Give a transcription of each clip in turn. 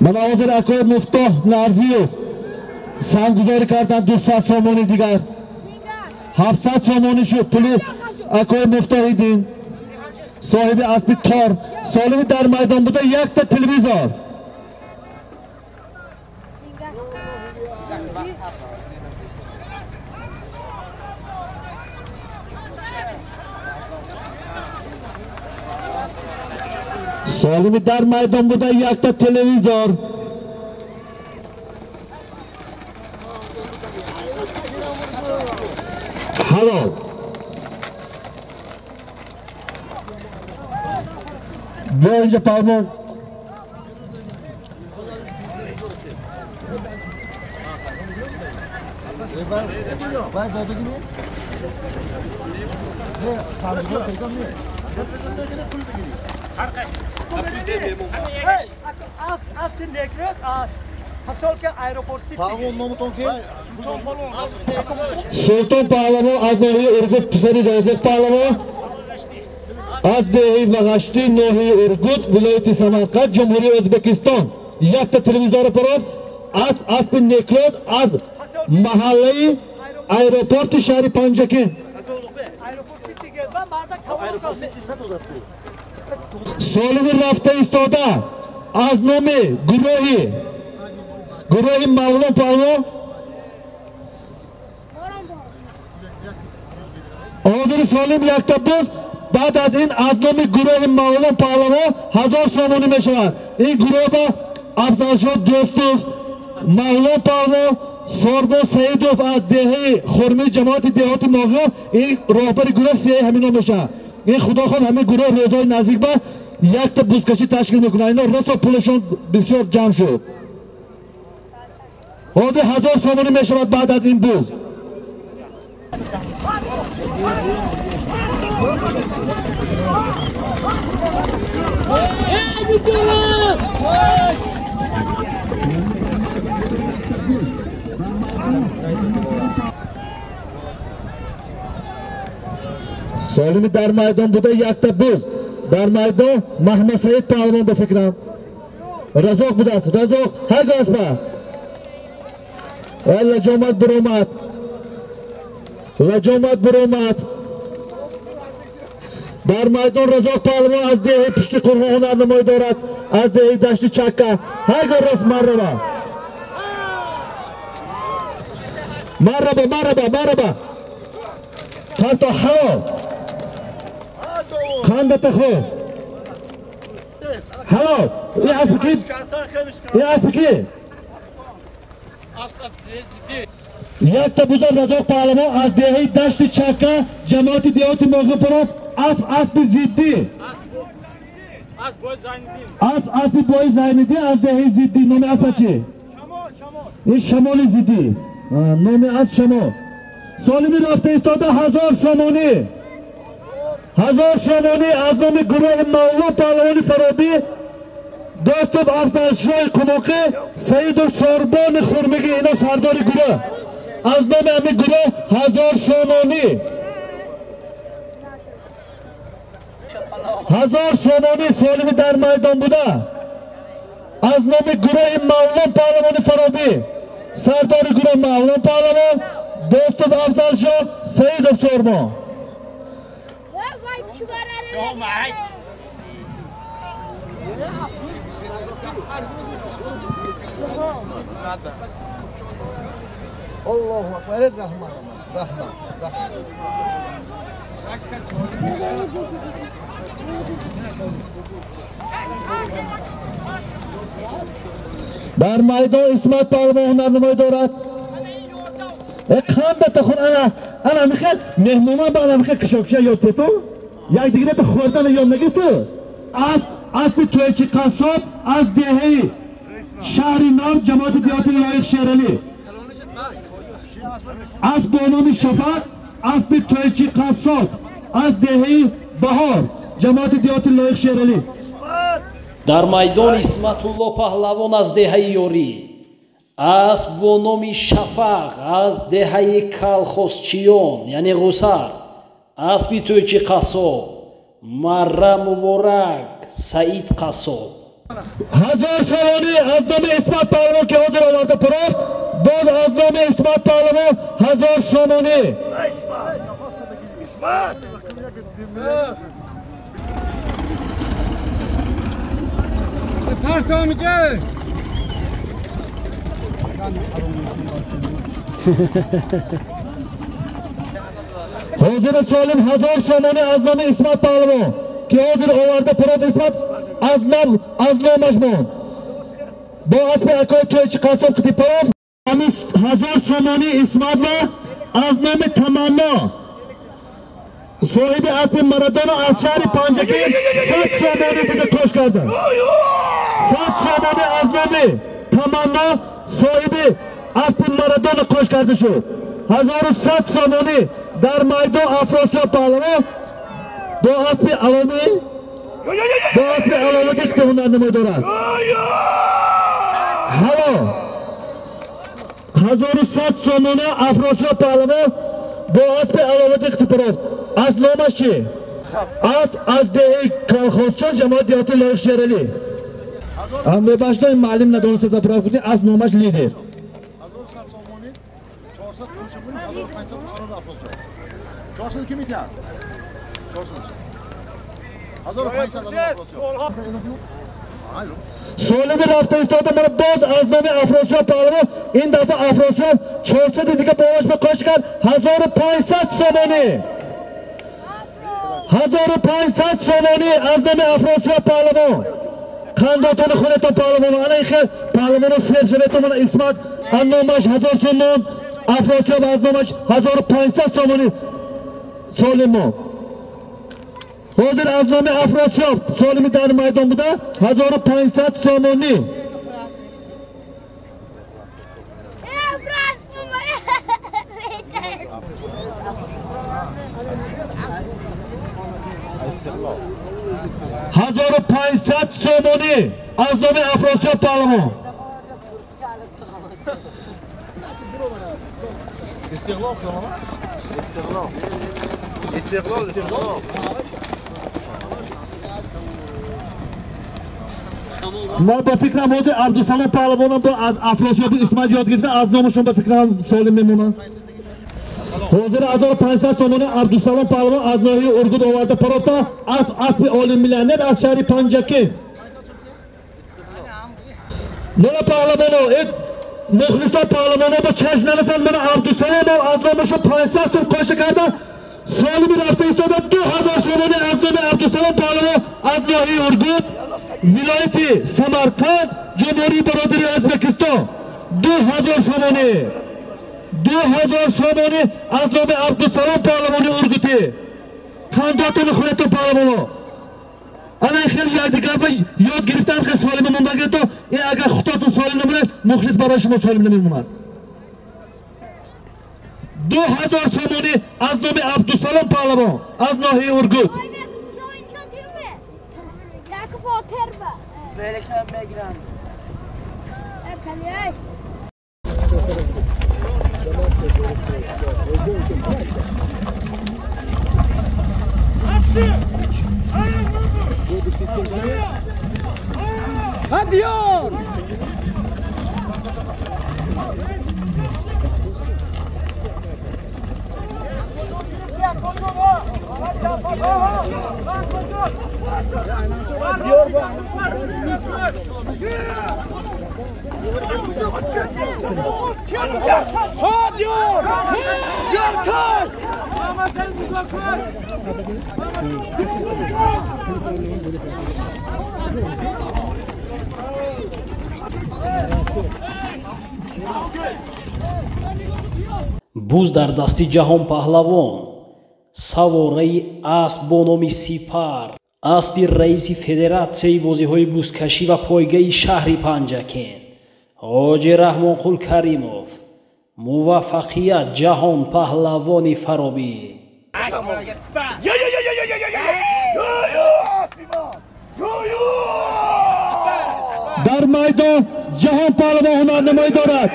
Мана ҳозир акои Муфтоҳ Нарзиев санггузорӣ карданд 200 сомонӣ дигар. 700 сомонӣ шуд пули акои Муфтоҳиддин соҳиби аспи тор. Солими дар майдон буда якта телевизор. Солими дар майдон буда якта телевизор. Ҳалол. Бо инҷа палмон Султон паҳлавон аз ноҳияи Ургут, писари Розиқ паҳлавон аз деҳаи Вағаштӣ, ноҳияи Ургут, вилояти Самарқанд, Ҷумҳурии Ӯзбекистон. Якта телевизори паров аз аспи некроз аз маҳаллаи аэропорти шаҳри Панҷакент. Солими рафта истода аз номи гурӯҳи Мавлон паҳлавон ҳозири солим якта буз. Баъд аз ин аз номи гурӯҳи Мавлон паҳлавон 1000 сомонӣ мешавад. Ин гурӯҳ ба Афзалшоҳ Дӯстов, Мавлон паҳлавон, Сорбон Саидов аз деҳаи Хурмиз, ҷамоати деҳоти Моғиён, ин роҳбари гурӯҳ сеи ҳамино мешавад. Ин худохоҳ ҳамин гурӯҳ рӯзҳои наздик ба якта бузкашӣ ташкил мекунад. Ино расо пулашон бисёр ҷамъ шуд. Ҳозир 1000 сомонӣ мешавад баъд аз ин буз. Солими дар майдон буда якта буз. Дар майдон Маҳмадсаид паҳлавон ба фикрам. Разоқ будааст. Разоқ ҳар аспа. Лаҷомат буромад. Лаҷомат буромад. Дар майдон Разоқ паҳлавон аз деҳаи Пушти Қурғон ҳунарнамоӣ дорад, аз деҳаи Дашти Чакка. Ҳаргоҳ рост марраба. Марраба, марраба, марраба. Қанто ҳалол. Қандата хӯр. Ҳалол. Ин аспи ки? Ин аспи ки? Якта буза Разоқ паҳлавон аз деҳаи Дашти Чакка, ҷамоати деҳоти Моғипуров, асп аспи зиддӣ. Асп аспи бои Зайниддин аз деҳаи зиддӣ. Номи аспа чӣ? Ин Шамоли зиддӣ. Номи асп Шамол. Солими рафта истода 1000 сомонӣ. 1000 сомонӣ аз номи гурӯҳи Мавлон паҳлавони Фаробӣ, Дӯстов Афзалшоҳи Қумоқӣ, Саидов Сорбони Хурмигӣ, ино сардори гурӯҳ. Аз номи ҳамин гурӯҳ 1000 сомонӣ. 1000 сомонӣ солими дар майдон буда аз номи гурӯҳи Мавлон паҳлавони Фаробӣ, сардори гурӯҳ Мавлон паҳлавон, Дӯстов Афзалшоҳ, Саидов Сорбон. Allahu Akbar, Rahman, Rahman, Rahman. Дар майдон Исмат паҳлавон ҳунарнамоӣ дорад. Қандата хун ана ана михел меҳмонон ба ана михел кишокша ёд тету якдигарата хӯрдана ёд нагирту. Асп аспи тӯйчи қассоб аз деҳаи шаҳри Нав, ҷамоати деҳоти Лоиқ Шералӣ. Асп бо номи Шафақ, аспи тӯйчи қассоб аз деҳаи Баҳор, ҷамоати деҳоти Лоиқ Шералӣ. Дар майдон Исматулло паҳлавон аз деҳаи Ёрӣ, Асп бо номи Шафақ аз деҳаи Калхозчиён, яъне Ғусар. Аспи тӯйчи қассоб. Марра муборак, Саид қассоб. 1000 сомонӣ аз номи Исмат Паҳлавон, ки ҳозир оварда пурофт. Боз аз номи Исмат Паҳлавон 1000 сомонӣ. Ҳозир Солим 1000 сомонӣ аз номи Исмат Паҳлавон, ки ҳозир оварда пурофт. Исмат аз номаш монд. Бо аспи акои тӯйчи қассоб Қутипаров. Ҳамин 1000 сомонӣ Исматла аз номи Таманно, соҳиби аспи Марадона аз шаҳри Панҷакент, 100 сомонӣ дига кош карда. 100 сомонӣ аз номи Таманно, соҳиби аспи Марадона, кош карда шуд. 1100 сомонӣ дар майдон Афросиёб Паҳлавон бо аспи Аломӣ, бо аспи Аломидӣ ки ҳунарнамоӣ дорад. Ҳало 1100 сомона Афросиёб Паҳлавон бо аспи Аловиддин Қутипаров. Аз номаш чи? Асп аз деҳаи Колхозчон, ҷамоати деҳоти Лоиқ Шералӣ. Мебахшед, ин маълим надониста заправ кунед, аз номаш Лидер. Солими рафта истода мана боз аз номи Афросиёб Паҳлавон. Ин дафъа Афросиёб 400 дига болош ба кош кард. 1500 сомонӣ, 1500 сомонӣ аз номи Афросиёб Паҳлавон. Қандотони худатон паҳлавоно, ана ин хел паҳлавоно сер шаветон. Мана Исмат аз номаш 1000 сомон, Афросиёб аз номаш 1500 сомонӣ. Солимо ҳозир аз номи Афросиёб Солими дар майдон буда 1500 сомонӣ. 1500 сомонӣ аз номи Афросиёб Паҳлавон. Ма ба фикрам ҳозир Абдусалом Паҳлавонам бо аз Афросиёбу Исмат ёд гирифта, аз номашон ба фикрам Солим мемонад. Ҳозир 1500 сомонӣ Абдусалом Паҳлавон аз ноҳияи Ургут оварда парофта. Аз аспи олим миллионер аз шаҳри Панҷакент. Мана паҳлавоно, мухлисон паҳлавоно ба чашм нарасанд. Мана Абдусаломов аз номашон 500 сом коша карда. Солими рафта истода 2000 сомонӣ аз номи Абдусалом Паҳлавон аз ноҳияи Ургут, вилояти Самарқанд, ҷумҳурии бародари Ӯзбекистон. 2000 сомонӣ, 2000 сомонӣ аз номи Абдусалом Паҳлавони Ургутӣ. Қандотони худатон паҳлавоно, ана хеле якдигар ба ёд гирифтан хел солима мондагирто. Ин агар худотон солим намонад, мухлис барои шумо солим намемонад. 2000 сомонӣ аз номи Абдусалом Паҳлавон аз ноҳияи Ургут. Hadi yor! Hadi yor! Yartaş! Буз дар дасти Ҷаҳон Паҳлавон, савораи асп бо номи Сипар, аспи раиси федератсияи бозиҳои бузкашӣ ва пойгаи шаҳри Панҷакент Ҳоҷи Раҳмонқул Каримов. Муваффақият, Ҷаҳон Паҳлавони Фаробӣ. Дар майдон Ҷаҳон Паҳлавон ҳунарнамоӣ дорад.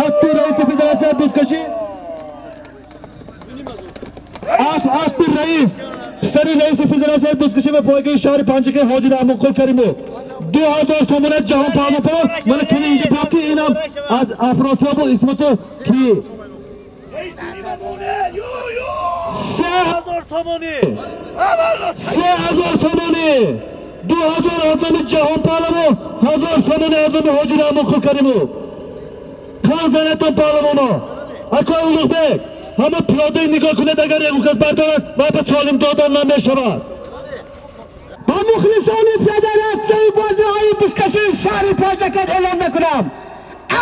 Аспи раиси федератсияи бузкашӣ, аспи раис, писари раиси федератсияи бузкашӣ ва пойгаи шаҳри Панҷакент Ҳоҷи Раҳмонқул Каримов. 2000 сомона Ҷаҳон Паҳлавон. Мана кини инҷа буд ки инам аз Афросиёб буд, исмату ки 3000 сомонӣ, 3000 сомонӣ, 2000 аз номи Ҷаҳон Паҳлавон, 1000 сомонӣ аз номи Ҳоҷи Раҳмонқул Каримов. Кан занатон паҳлавоно. Акои Улуғбек, ҳама пиёдаи нигоҳ кунед, агар ягон кас бардорад, вай ба солим додан намешавад. Ба мухлисони федератсияи бозиҳои бузкашии шаҳри Панҷакент эълон мекунам: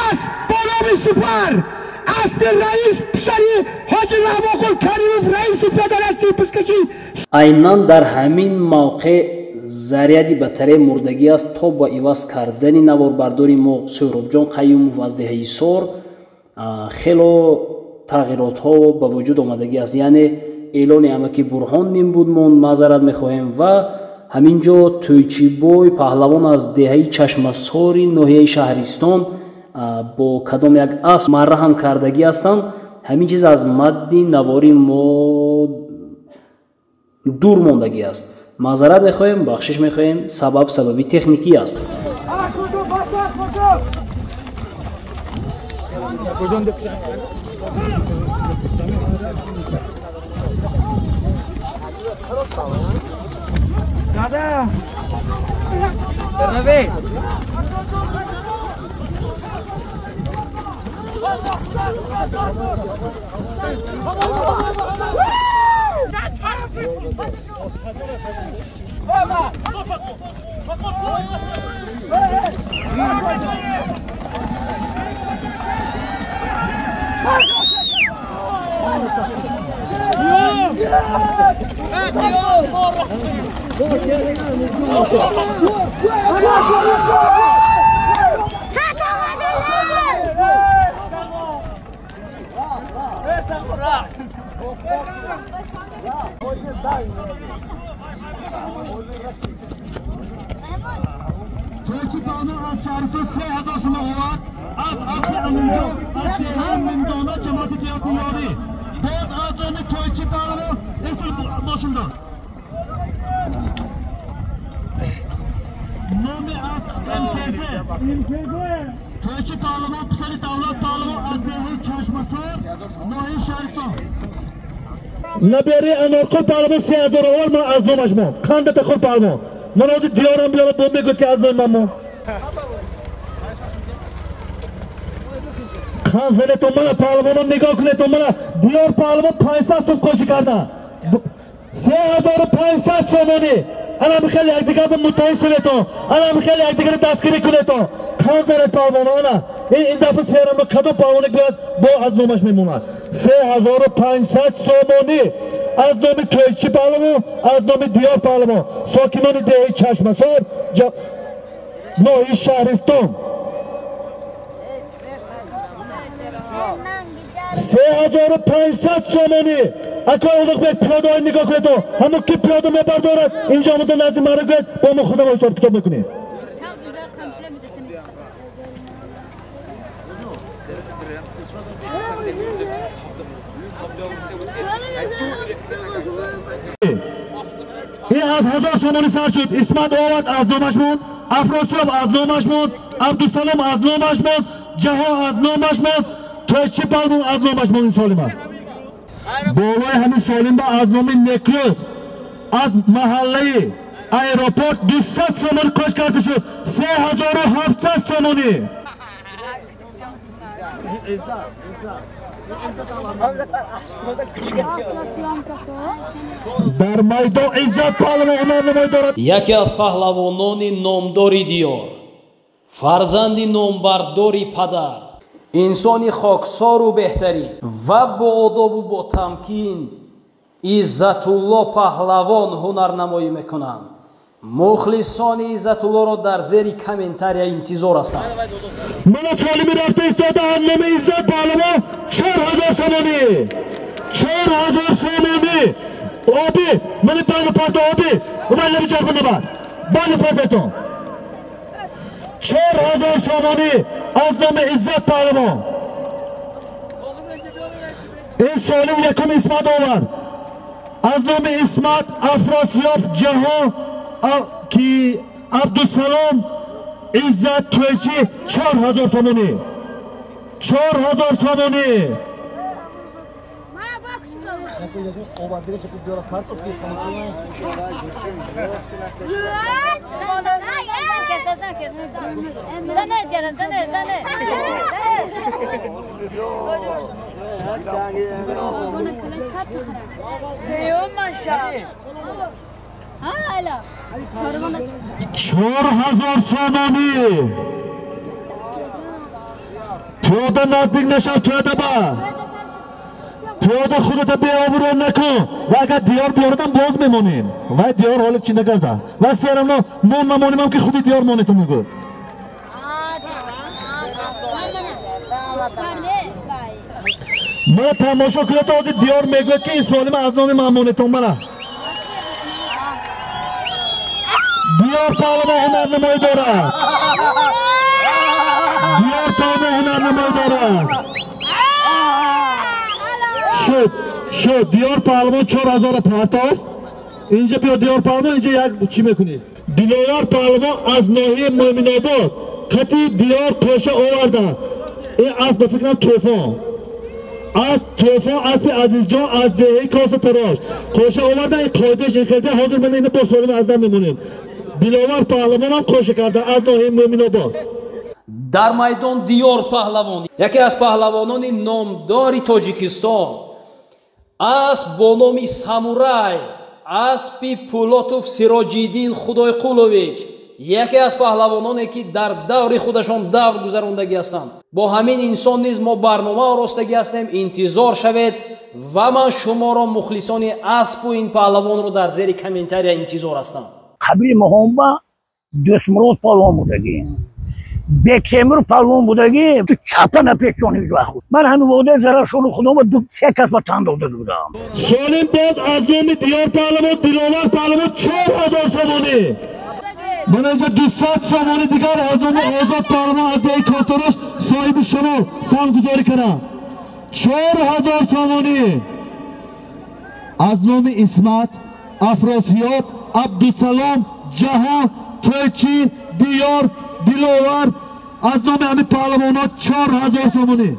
асп бо номи Сипар, аспи раис, писари Ҳоҷи Раҳмонқул Каримов, раиси федератсияи бузкашӣ. Айнан дар ҳамин мавқеъ заряди батарея мурдагӣ аст, то ба иваз кардани наворбардори мо Сӯҳробҷон Қаюмов аз деҳаи Сор хело тағйиротҳо ба вуҷуд омадагӣ аст. Яъне эълони амаки Бурҳон ним буд монд, маъзарат мехоҳем. Ва ҳамин ҷо Тӯйчибой паҳлавон аз деҳаи Чашмасори ноҳияи Шаҳристон бо кадом як асп марраҳам кардагӣ ҳастанд. Ҳамин чиз аз мадди навори мо дур мондагӣ аст. Маъзарат мехоҳем, бахшиш мехоҳем, сабаб сабаби техникӣ аст. To'ychi аз шаҳристон 3000 сом овард. Аз асли Аминҷон, аз деҳаи Миндона, ҷамоати деҳоти Ёрӣ. Боз аз номи To'ychi Паҳлавон исм бошинда. Номи аз МТЗ. To'ychi Паҳлавон, писари Давлат Паҳлавон аз деҳаи Чашмасор, ноҳияи Шаҳристон. Набери Анорқул Паҳлавон 3000 овард, ман аз номаш монд. Қандата хур паҳлавон. Ман ҳозир диёрам биёрад, бо мегӯяд ки аз номи ман монд. Қан занетон мана паҳлавонон, нигоҳ кунедон мана Диёр паҳлавон 500 сом қоши карда. 3500 сомонӣ. Ана хеле якдигар ба муттаҳид шудетон. Ана хеле якдигарро дастгирӣ кунедон. Қан занед паҳлавонон ана. Ин дафъа серамро кадом паҳлавоне биёрад, бо аз номаш мемонад. 3500 сомонӣ аз номи To'ychi Паҳлавон, аз номи Диёр паҳлавон, сокинони деҳаи Чашмасор, ноҳияи Шаҳристон. 3500 сомонӣ. Акои Улуғбек, пиёдаҳои нигоҳ кунедон. Ҳамон ки пиёда мебардорад, инҷо омада назди маро гӯяд, бо мо худамон ҳисоб китоб мекунем. Ин аз 1000 сомонӣ сар шуд. Исмат овард, аз номаш монд. Афросиёб аз номаш монд. Абдусалом аз номаш монд. Ҷаҳон аз номаш монд. To'ychi Паҳлавон аз номаш монд. Ин солима болои ҳамин солимба аз номи Некрӯз аз маҳаллаи аэропорт 200 сомонӣ кош карда шуд. 3700 сомонӣ. Дар майдон Иззат Паҳлавон ҳунарнамоӣ дорад. Яке аз паҳлавонони номдори диёр, фарзанди номбардори падар, инсони хоксору беҳтарин ва боодобу ботамкин Иззатулло паҳлавон ҳунарнамоӣ мекунанд. Мухлисони Иззатуллоро дар зери комментария интизор ҳастанд. Мана солими рафта истода аз номи Иззат Паҳлавон 4000 сомонӣ. 4000 сомонӣ. Оби, мани байни парта оби, вай лаби ҷарғунда бар. Байни партатон. 4000 сомонӣ аз номи Иззат паҳлавон. Ин солим якум Исмат овард. Аз номи Исмат, Афросиёб, Ҷаҳон ки Абдусалом, Иззат, Тӯйчӣ 4000 сомонӣ. 4000 сомонӣ. 4000 сомонӣ. Пиёда наздик нашав, пиёда ба. Пиёда худата беобрӯ накун. Ва агар диёр биёрадам боз мемонем. Вай диёр ҳоле чӣ накарда. Ва серамно мо намонимам ки худи диёр монетон мегӯ. Мана тамошо кунед, ҳозир диёр мегӯяд ки ин солима аз номи ман монетон. Мана диёр паҳлавон ҳунарнамоӣ дорад. Диёр паҳлавон ҳунарнамоӣ дорад. Шуд, шуд. Диёр паҳлавон 4000 партофт. Инҷа биё диёр паҳлавон, инҷа як чӣ мекунӣ? Диловар паҳлавон аз ноҳияи Мӯъминобод қати диёр қоша оварда. Ин асп ба фикрам тӯфон. Аз тӯфон аспи Азизҷон аз деҳаи Косатарош қоша оварда. Ин қоидааш ин хелде. Ҳозир ман ина бо солима аз дам мемонем. Диловар паҳлавонам қоша карда аз ноҳияи Мӯъминобод. Дар майдон Диёр паҳлавон, яке аз паҳлавонони номдори Тоҷикистон, асп бо номи Самурай, аспи Пулотов Сироҷиддин Худойқулович, яке аз паҳлавононе ки дар даври худашон давр гузарондагӣ ҳастанд. Бо ҳамин инсон низ мо барнома оростагӣ ҳастем. Интизор шавед ва ман шуморо мухлисони аспу ин паҳлавонро дар зери комментария интизор ҳастам. Қабили Муҳамма Дӯстмурод паҳлавон будагӣ, Бектемир паҳлавон будагӣ, ту чапа напечонӣ вақт. Ман ҳамин водаи Зарафшону худома ду се кас ба тан дода будам. Солим боз аз номи Диёр паҳлавон, Диловар паҳлавон 4000 сомонӣ. Ман инҷа 200 сомонӣ дигар аз номи Озод паҳлавон аз деҳаи Косторош соҳиби шумо санггузорӣ кардам. 4000 сомонӣ аз номи Исмат, Афросиёб, Абдусалом, Ҷаҳон, Тӯйчӣ, Диёр, Диловар аз номи ҳамин паҳлавонҳо 4000 сомонӣ.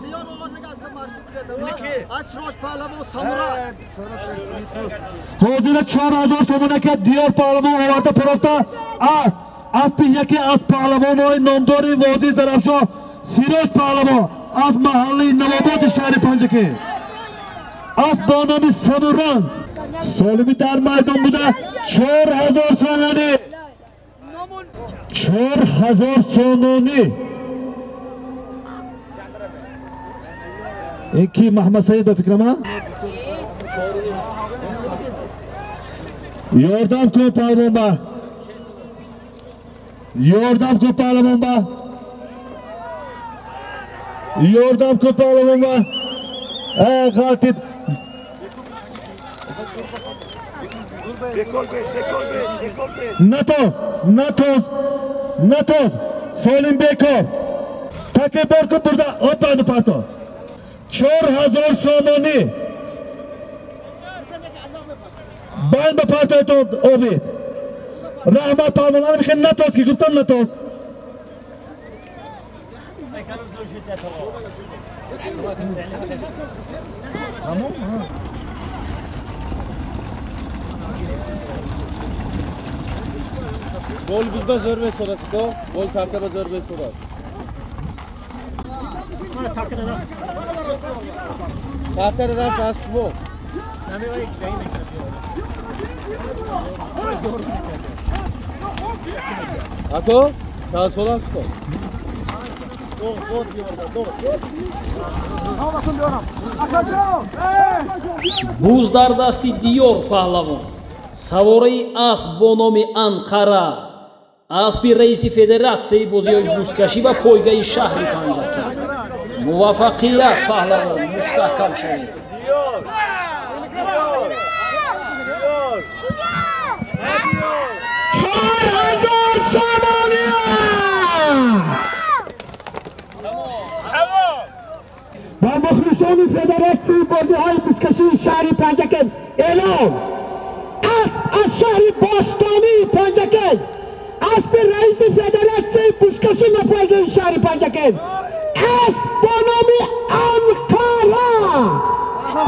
Ҳозира 4000 сомонӣ ки Диёр паҳлавон оварда пурафта аст. Аспи яке аз паҳлавонҳои номдори водии Зарафшон Сироҷ паҳлавон аз маҳаллаи Навободи шаҳри Панҷакент. Асп бо номи Самуран солими дар майдон буда 4000 сомонӣ. 4000 сомонӣ. Ин ки Маҳмад Саид ба фикрам? Ёрдам кун паҳлавон ба. Ёрдам кун паҳлавон ба. Ёрдам кун паҳлавон ба. Ғалтид. Натоз, натоз, натоз. Солим Беков. Таке бор кун бурда, опанду парто. 4000 сомонӣ. Банд ба партоятон обид. Раҳмат паҳлавон, ана мехоҳ натоз ки гуфтам натоз. Тамом, ҳа. Gol buzda zo'r so'rasi ko, gol tartibi zo'r so'rasi. Tartibi rast ast bu. Ako, sağ sol ast ko. Буз дар дасти Диёр паҳлавон, савораи асп бо номи Анқара, аспи раиси федератсияи бозиҳои бузкашӣ ва пойгаи шаҳри Панҷакент. Муваффақият паҳлавон, мустаҳкам шавед. 4000 сомонӣ. Мухлисони федератсияи бозиҳои бузкашии шаҳри Панҷакент эълон. Асп аз шаҳри бостонии Панҷакент, аспи раиси федератсияи бузкашӣ ва пойгаи шаҳри Панҷакент, асп бо номи Анқара,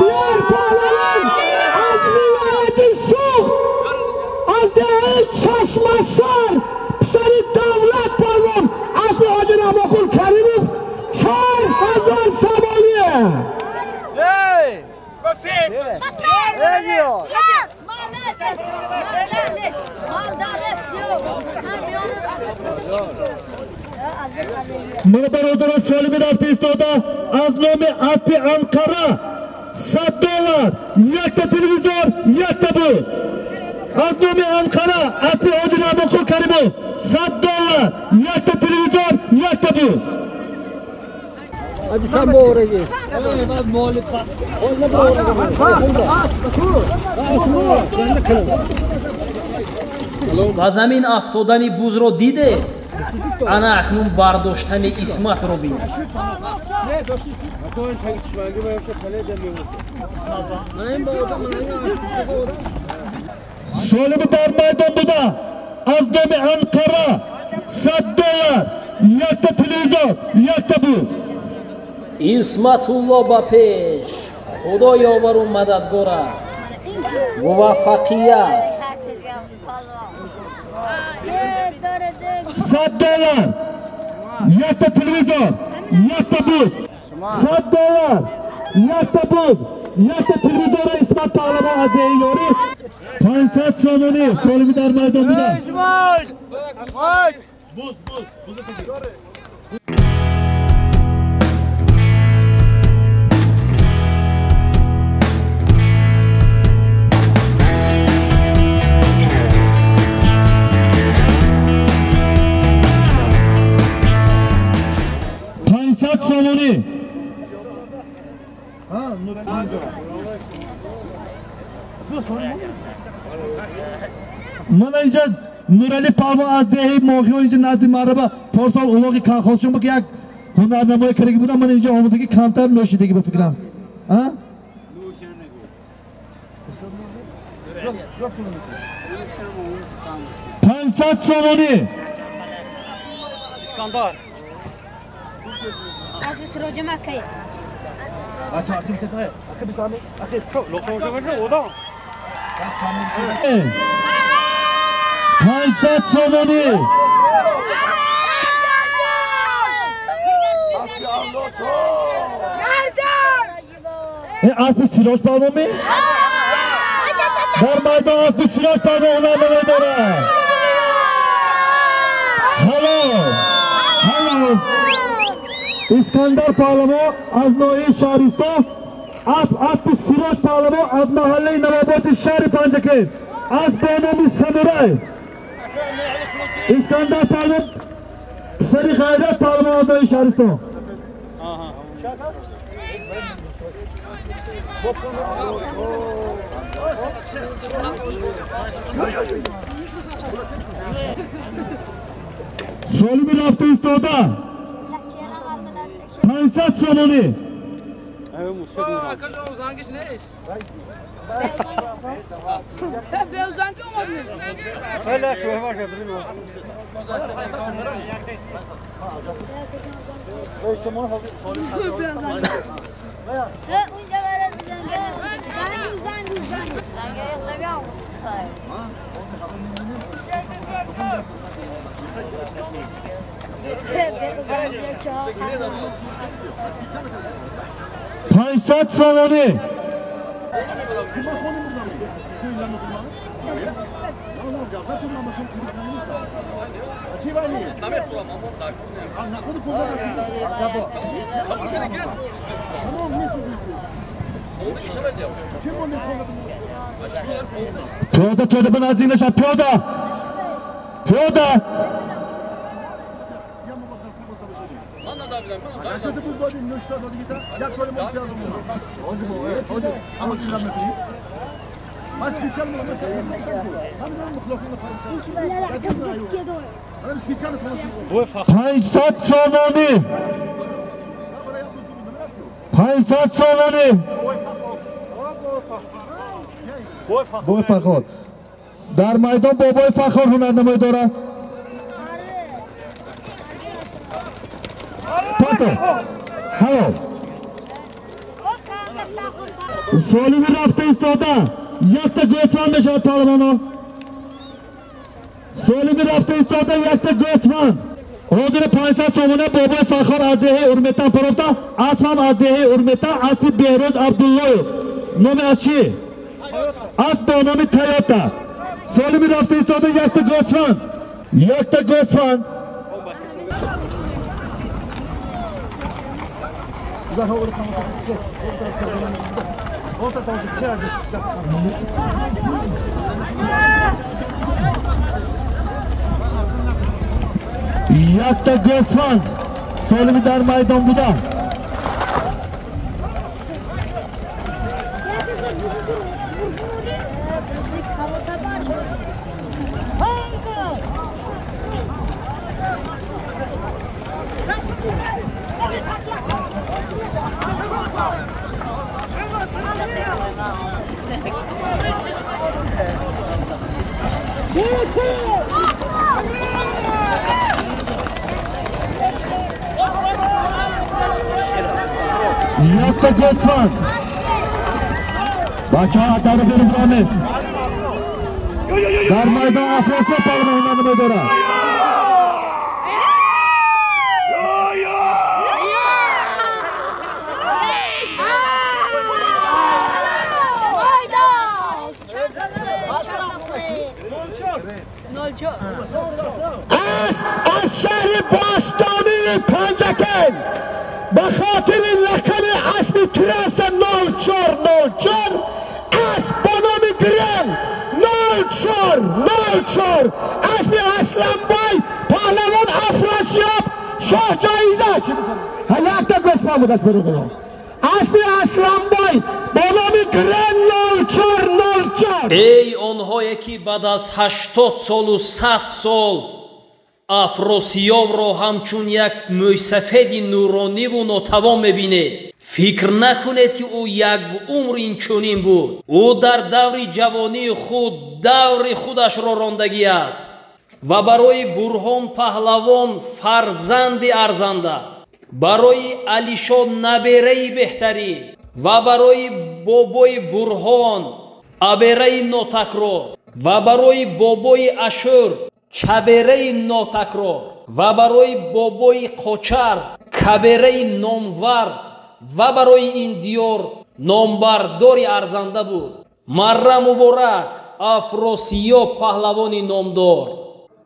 Диёр Паҳлавон аз вилояти Суғд, аз деҳаи Чашмасар, писари Давлат Палвон, аспи Ҳоҷи Раҳмонқул Каримов, 4000 сомонӣ. Мана бародарон, солими рафта истода аз номи аспи Анқара $100, якта телевизор, якта буз. Аз номи Анқара аспи Ҳоҷи Раҳмонқул Каримов $100, якта телевизор, якта буз. Ба замин афтодани бузро диде, ана акнун бардоштани Исматро бинед. Солими дар майдон буда аз номи Анқара $100, якта телевизор, якта буз. Исматулло ба пеш, Худо ёвару мададгора, муваффақият. $100, якта телевизор, якта буз. $100, якта буз, якта телевизора Исмат Паҳлавон аз деҳаи Ёрӣ. 500 сомонӣ солими дар майдон буда. Буз, буз, буз. Сомонӣ. Мана инҷа Нурали Палвон аз деҳаи Моҳиё, инҷа назди маъраба порсол улоғи колхозшон буд, ки як ҳунарнамоӣ кардаги будам. Мана инҷа омадаги камтар нӯшидаги ба фикрам. 500 сомонӣ. Искандар. 500 сомонӣ. Аспи Сироҷ Палвон ми? Дар майдон аспи Сироҷ Палвон ҳунарнамоӣ дорад. Ҳалол, ҳалол. Искандар Паҳлавон аз ноҳияи Шаҳристон, асп аспи Сироҷ Паҳлавон аз маҳаллаи Навободи шаҳри Панҷакент, асп бо номи Самурай. Искандар Паҳлавон писари Ғайрат Паҳлавон аз ноҳияи Шаҳристон. Солими рафта истода 500 сомонӣ. 500 сомонӣ. Пиёда, пиёда ба наздик наша, пиёда, пиёда. 500 сомонӣ. 500 сомонӣ. Бой Фахор. Дар майдон бобои Фахор ҳунарнамоӣ дорад. Пато. Ҳалол. Солими рафта истода. Якта гӯсфанд мешавад паҳлавоно. Солими рафта истода якта гӯсфанд. Ҳозир 500 сомона бобои Фахор аз деҳаи Урметан парофта, асп ҳам аз деҳаи Урметан, аспи Беҳрӯз Абдуллоев. Номи аз чӣ? Асп бо номи Тойота. Солими рафта истода якта гӯсфанд. Якта гӯсфанд. Якта гӯсфанд солими дар майдон буда. Якта гӯсфанд. Бачаҳо дару берун биромед. Дар майдон Афросиёб паҳлавон ҳунарнамоӣ дорад. Асп аз шаҳри бостонии Панҷакент ба хотири лақаби аспи трасса 0404 асп бо номи Грен 0404 аспи Асланбой паҳлавон Афросиёб шоҳҷоиза. Якта гӯсфанд будааст бародарон. Аспи Асланбой бо номи Грен 0404. Эй онҳое ки баъд аз 80 солу 100 сол Афросиёбро ҳамчун як мӯйсафеди нурониву нотавон мебинед, фикр накунед ки ӯ як умр инчунин буд. Ӯ дар даври ҷавонии худ даври худашро рондагӣ аст ва барои Бурҳон паҳлавон фарзанди арзанда, барои Алишо набераи беҳтарин ва барои бобои Бурҳон абераи нотакрор ва барои бобои Ашур чабераи нотакрор ва барои бобои Қочар кабераи номвар ва барои ин диёр номбардори арзанда буд. Марра муборак, Афросиёб паҳлавони номдор.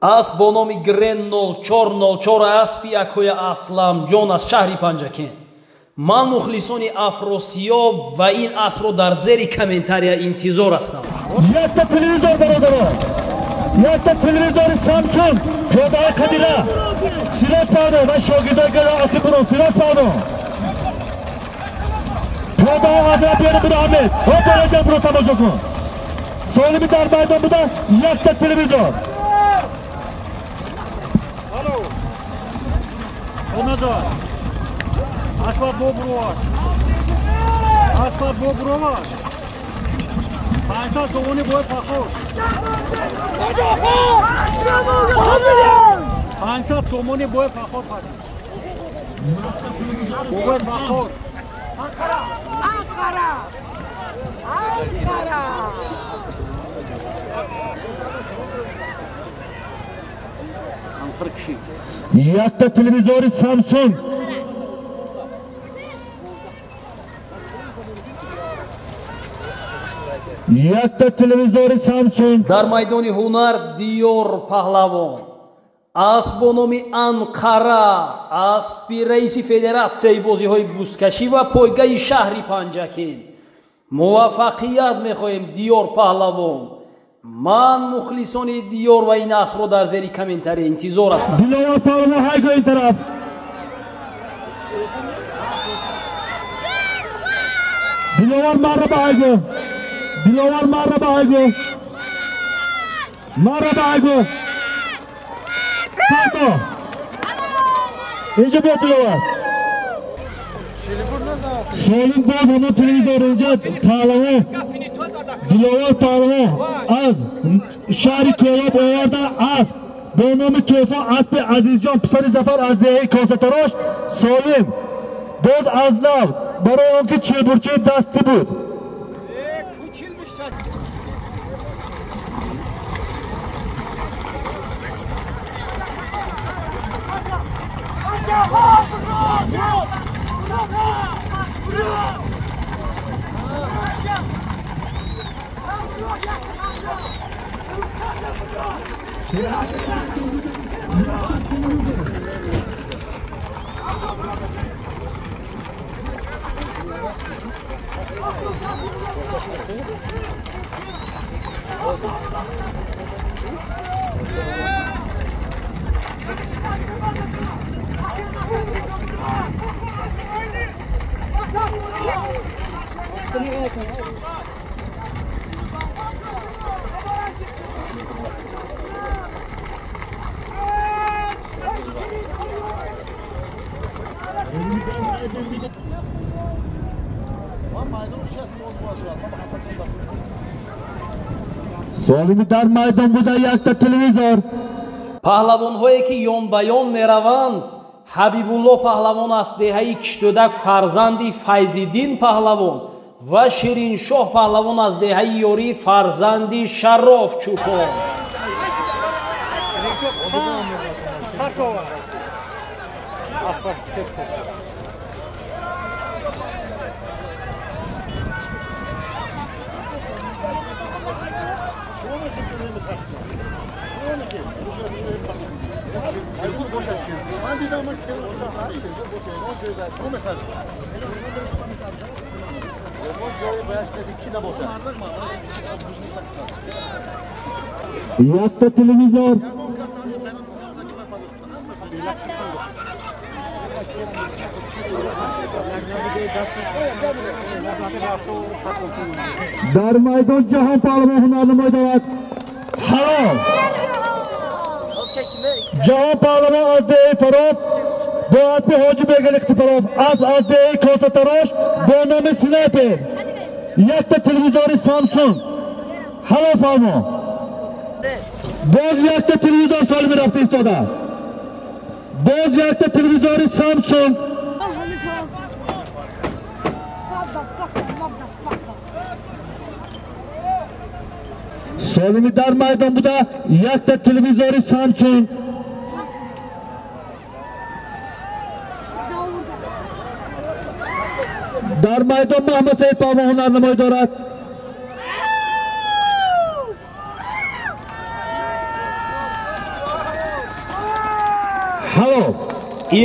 Асп бо номи Грен 0404 аспи акоя Асламҷон аз шаҳри Панҷакент. Ман мухлисони Афросиёб ва ин аспро дар зери комментария интизор ҳастам. Якта телевизор бародарон. Якта телевизори Самсунг пиёдаҳои қадира. Сироҷ паҳлавон ва шогирдои гала асиб бурон. Сироҷ паҳлавон. Пиёдаҳо азра биёред буро Аҳмед. Ҳо бораҷан буро тамошо кун. Солими дар майдон буда якта телевизор. Асбоб бобурова. Асбоб бобурова. 500 сомонӣ бояд Фахор. 500 сомонӣ бояд Фахор. Бояд Фахор. Анқара! Анқара! Анқара! Якта телевизори Самсунг. Якта телевизори Самсунг. Дар майдони ҳунар Диёр паҳлавон асп бо номи Анқара, аспи раиси федератсияи бозиҳои бузкашӣ ва пойгаи шаҳри Панҷакент. Муваффақият мехоҳем Диёр паҳлавон. Ман мухлисони Диёр ва ин аспро дар зери комментария интизор ҳастам. Диловар паҳлавон ҳайго ин тараф. Диловар марраба ҳайго. Диловар марраба ҳайго. Марраба ҳайго. Парто. Инҷо биё Диловар. Солим боз ҳамон телевизор инҷа паҳлавон Диловар паҳлавон аз шаҳри Кӯлоб оварда асп бо номи Тӯфон, аспи Азизҷон писари Зафар аз деҳаи Косатарош. Солим боз аз нав барои он ки чилбурчаи дастӣ буд. Солими дар майдон буда якта телевизор. Паҳлавонҳое ки ён ба ён мераванд, Ҳабибулло паҳлавон аз деҳаи Киштӯдак, фарзанди Файзиддин паҳлавон, ва Шириншоҳ паҳлавон аз деҳаи Ёрӣ, фарзанди Шароф Чӯпон. Якта телевизор. Дар майдон Ҷаҳон паҳлавон ҳунарнамоӣ дорад. Ҳалол. Ҷаҳон паҳлавон аз деҳаи Фароб бо аспи Ҳоҷи Бегали Иқтипаров, асп аз деҳаи Косатарош бо номи Снайпер. Якта телевизори Самсунг. Ҳалол паҳлавон. Боз якта телевизор солими рафта истода. Боз якта телевизори Самсунг. Солими дар майдон буда якта телевизори Самсунг. Дар майдон Маҳмадсаид паҳлавон ҳунарнамоӣ дорад. Ҳалол.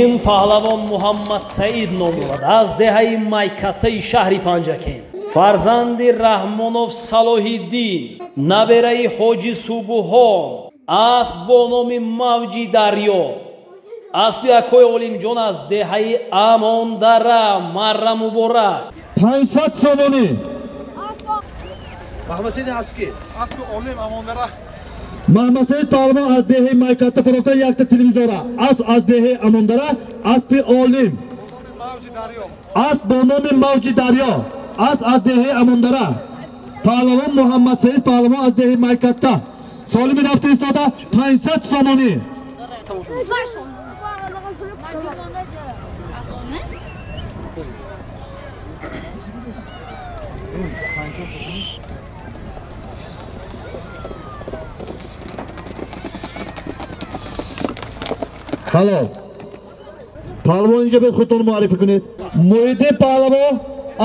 Ин паҳлавон Муҳаммадсаид ном дорад, аз деҳаи Майкатаи шаҳри Панҷакент, фарзанди Раҳмонов Салоҳиддин, набераи Ҳоҷи Субуҳон, асп бо номи Мавҷи Дарё, аспи акои Олимҷон аз деҳаи Амондара. Марра муборак. 500 сомонӣ. Маҳмадсаид паҳлавон аз деҳаи Майката фурӯхта якта телевизора. Асп аз деҳаи Амондара, аспи Олим, асп бо номи Мавҷи Дарё, асп аз деҳаи Амондара. Паҳлавон Муҳаммадсаид паҳлавон аз деҳаи Майката. Солими рафта истода 500 сомонӣ. Ҳалол. Паҳлавон инҷа бед худтон муаррифӣ кунед. Муҳиддин паҳлавон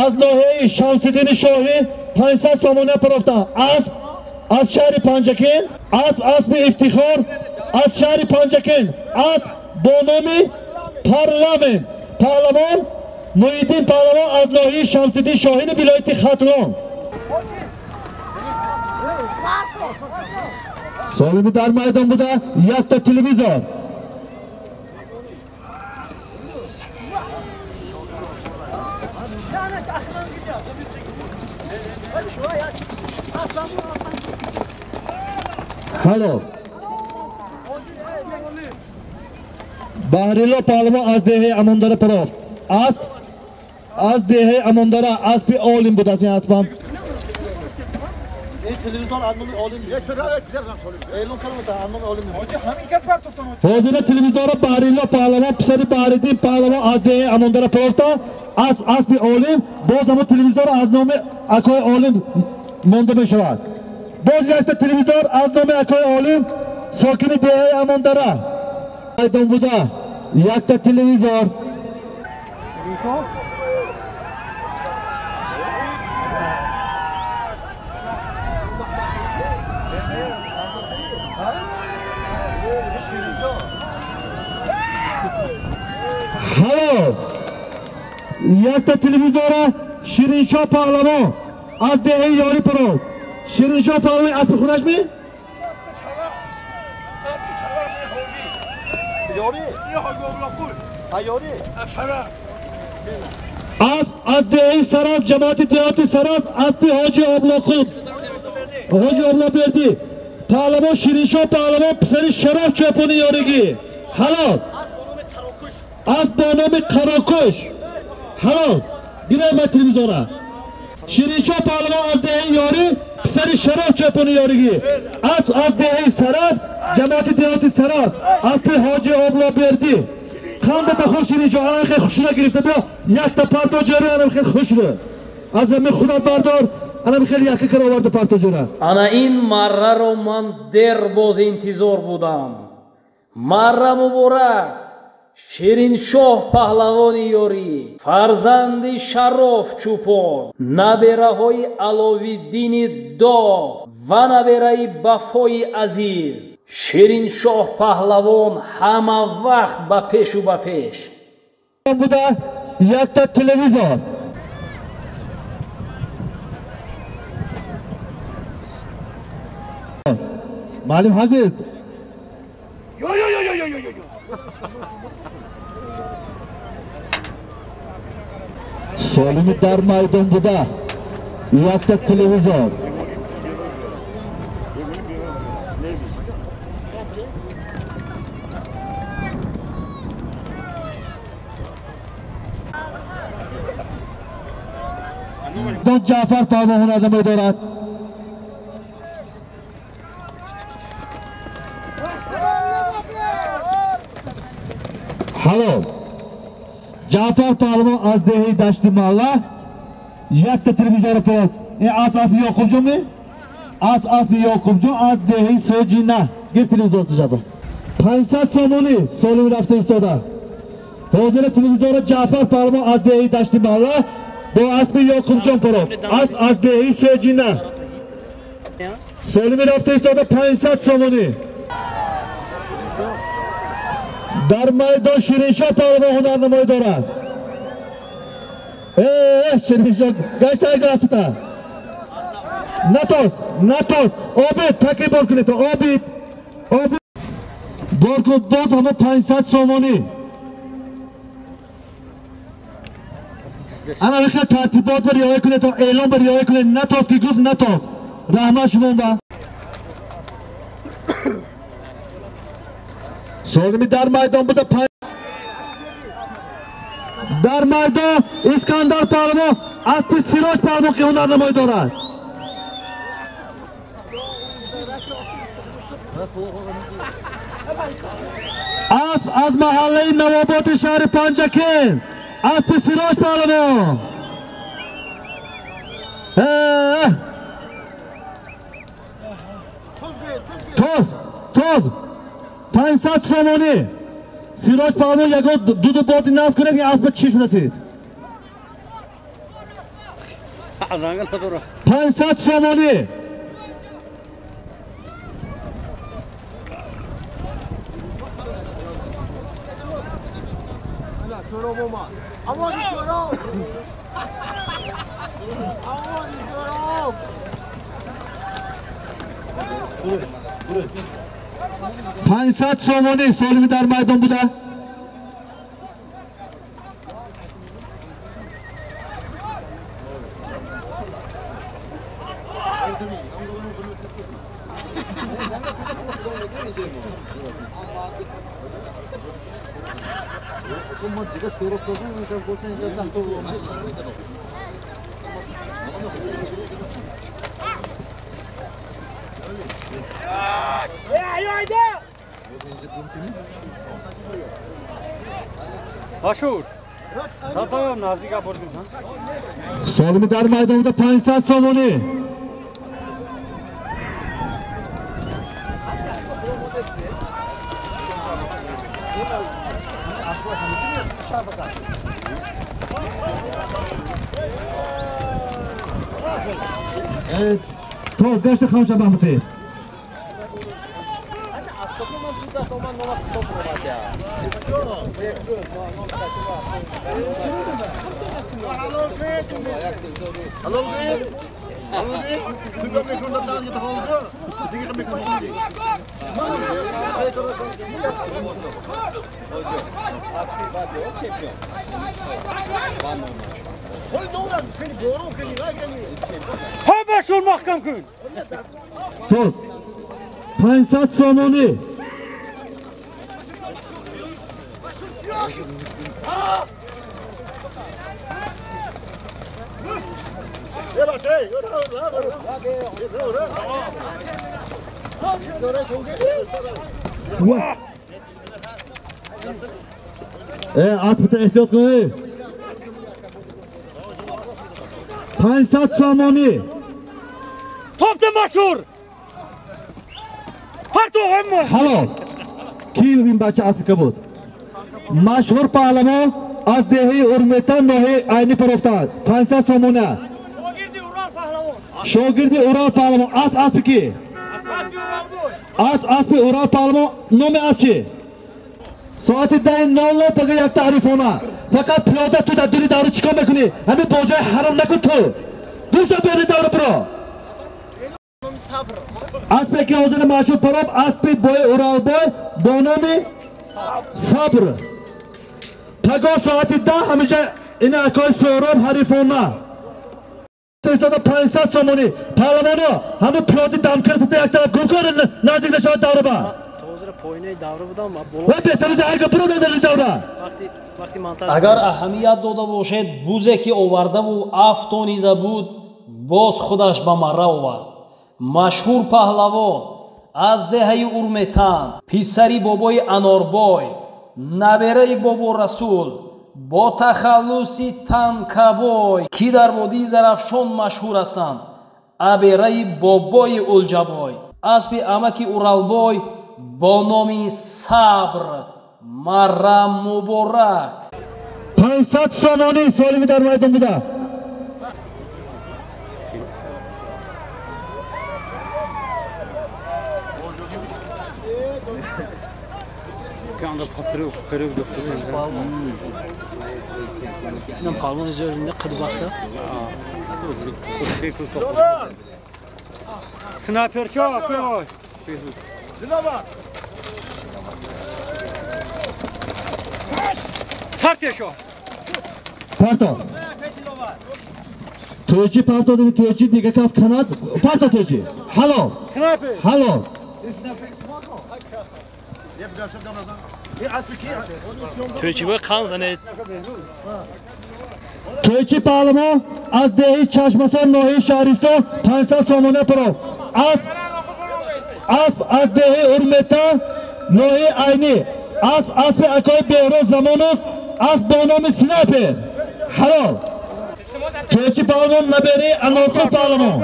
аз ноҳияи Шамсиддини Шоҳӣ 500 сомона парофта. Асп аз шаҳри Панҷакент, асп аспи Ифтихор аз шаҳри Панҷакент, асп бо номи Парламент. Паҳлавон Муҳиддин паҳлавон аз ноҳияи Шамсиддин Шоҳини вилояти Хатлон. Солими дар майдон буда якта телевизор. Ҳалол. Баҳрилло паҳлавон аз деҳаи Амондара парофт. Асп аз деҳаи Амондара аспи олим буд аз ин аспам. Ҳозира телевизорро Баҳрилло паҳлавон писари Баҳриддин паҳлавон аз деҳаи Амондара партофта асп аспи олим боз ҳамон телевизор аз номи акои олим монда мешавад. Боз якта телевизор аз номи акои олим сокини деҳаи Амондара майдон буда якта телевизор. Ҳало якта телевизора Шириншоҳ паҳлавон аз деҳаи Ёрӣ парод. Шириншоҳ паҳлавон аспи худаш ми? Асп аз деҳаи Сараф, ҷамоати деҳоти Сараф, аспи ҳоҷи Облоқул, ҳоҷи Облобердӣ паҳлавон Шириншоҳ паҳлавон писари Шараф чопони Ёригӣ. Ҳалол асп бо номи Қарокуш. Ҳалол гирем ва телевизора. Шириншоҳ паҳлавон аз деҳаи Ёрӣ писари Шараф чопони Ёригӣ. Асп аз деҳаи Сараф, ҷамоати деҳоти Сараф, аспи ҳоҷи Облобердӣ. Қанда тахор Шириншоҳ анам хел хушра гирифта биё якта парто ҷӯра анам хел хушра. Аз ами худат бардор анам хел яка кара оварда парто ҷӯра. Ана ин марраро ман дер боз интизор будам. Марра муборак Шириншоҳ паҳлавони Ёрӣ, фарзанди Шароф чӯпон, набераҳои Аловиддини Доғ ва набераи Бафои азиз. Шириншоҳ паҳлавон ҳама вақт ба пешу ба пеш. Буда якта телевизор. Маълим ҳагӯед. Солими дар майдон буда якта телевизор. Дон Ҷаъфар паҳлавон ҳунарнамоӣ дорад. Ҳалол Ҷаъфар паҳлавон аз деҳаи Дашти Маҳалла якта телевизорро парофт. Ин асп аспи Ёқубҷон ми? Асп аспи Ёқубҷон аз деҳаи Соҷина. Гир телевизор Ҷаъфар. 500 сомонӣ солим рафта истода. Ҳозира телевизорро Ҷаъфар паҳлавон аз деҳаи Дашти Маҳалла бо аспи Ёқубҷон парофт. Асп аз деҳаи Соҷина. Солими рафта истода 500 сомонӣ. Дар майдон Шириншоҳ паҳлавон ҳунарнамоӣ дорад. Шириншоҳ гаштаи аспта. Натоз, натоз. Обид, таки бор кунед. Обид, обид. Бор кун боз ҳама 500 сомонӣ. Ана вихел тартибот ба риоя кунед, эълон ба риоя кунед. Натоз ки гуфт натоз. Раҳмат шумо ба. Солими дар майдон буда дар майдон Искандар паҳлавон аспи Сироҷ паҳлавон ки ҳунарнамоӣ дорад. Асп аз маҳаллаи Навоботи шаҳри Панҷакент, аспи Сироҷ паҳлавон. Тоз, тоз. 500 сомонӣ. Сироҷ паҳлавон ягон дуду боди насб кунед ки асп ба чишм расид. 500 сомонӣ. 500 сомонӣ солими дар майдон буда. Машур. Солими дар майдонда 500 сомонӣ. Тозгашти хамша бамси. Тоз 500 сомонӣ. Асбта эҳтиёт кунед. 500 сомонӣ. Топта машур. Ҳалол. Ки ин бача Африка буд? Машҳур паҳлавон аз деҳаи Урметан ноҳияи Айнӣ парофтанд. 500 сомона. Шогирди Урал паҳлавон. Асп аспи ки? Асп аспи Урал паҳлавон. Номи асп чи? Соати 10:00 пага як таърифона. Фақат пиёда ту дар дури давра чикор мекунӣ? Ҳамин бозиҳои ҳаром накун ту. Душа бери давра биро. Аспе ки ҳозир машҳур пароб аспи бои Уралбой бо номи Сабр. Паго соати 10 ҳамеша ин акои Сӯроб ҳарифона. 500 сомонӣ. Паҳлавоно ҳамин пиёди дамкиртата як тараф гум кун, наздик нашавад давра ба. Агар аҳамият дода бошед, бузе ки овардаву афтонида буд, боз худаш ба марра овард. Машҳур паҳлавон аз деҳаи Урметан, писари бобои Анорбой, набераи бобо Расул бо тахаллуси Танкабой, ки дар водии Зарафшон машҳур ҳастанд, абераи бобои Улҷабой, аспи амаки Уралбой бо номи Сабр. Марра муборак. 500 сомонӣ солими дар майдон буда. Парто. Тоҷи парто дини тоҷи дига кас канад парто тоҷи. Ҳалол. Ҳалол. Тоҷи паҳлавон аз деҳаи Чашмасон ноҳияи Шаҳристон 500 сомона паро. Асп аз деҳаи Урметан ноҳияи Айнӣ. Асп аспи акои Беҳроз Замонов, асп бо номи Снайпер. Ҳалол. Тоҷи паҳлавон набераи Анорқул паҳлавон.